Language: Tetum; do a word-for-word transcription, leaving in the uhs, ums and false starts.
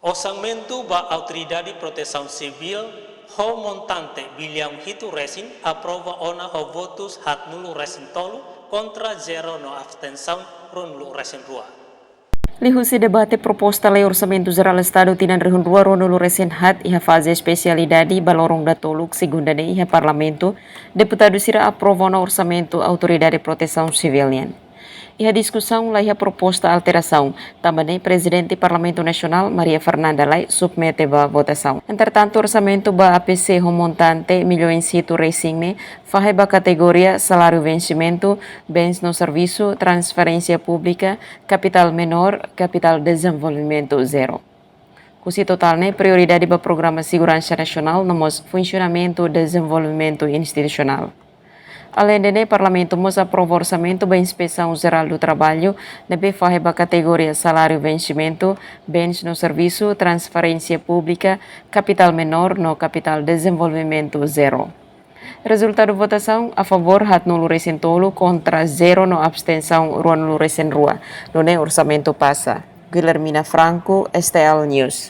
Orsamentu ba Autoridade Protesaun Sivíl ho montante biliaun hitu resin aprova ona ho votus haat-nulu resin tolu, kontra zero no abstensaun ruanulu resin rua. Liuhusi debate proposta lei Orsamentu Jerál Estadu tinan rihun rua ruanulu resin haat iha faze espesialidade ba loron datoluk segunda ne'e iha Parlamentu, deputadu sira aprova ona orsamentu Autoridade Protesaun Sivíl nian. Iha diskusaun la iha proposta alterasaun, tanba ne'e Prezidente Parlamentu Nasionál Maria Fernanda Lay submete ba votasaun. Entretantu, orsamentu ba A P C ho montante milhões hitu resin ne'e fahe ba kategoria saláriu vensimentu, bens no servisu, transferénsia públika, kapitál menór, kapitál dezenvolvimentu zero. Husi totál ne'e prioridade ba programa seguransa nasionál no mós funsionamentu dezenvolvimentu institusionál. Aleinde ne'e, Parlamentu mós aprova orsamentu ba Inspesaun Jerál do Traballu, ne'ebé fahe ba kategoria saláriu vensimentu, bens no servisu, transferénsia públika, kapitál menór no kapitál dezenvolvimentu zero. Rezultadu votasaun: a favór haat-nulu resin tolu, kontra zero no abstensaun ruanulu resin rua. Nune'e orsamentu pasa. Guilhermina Franco, S T L News.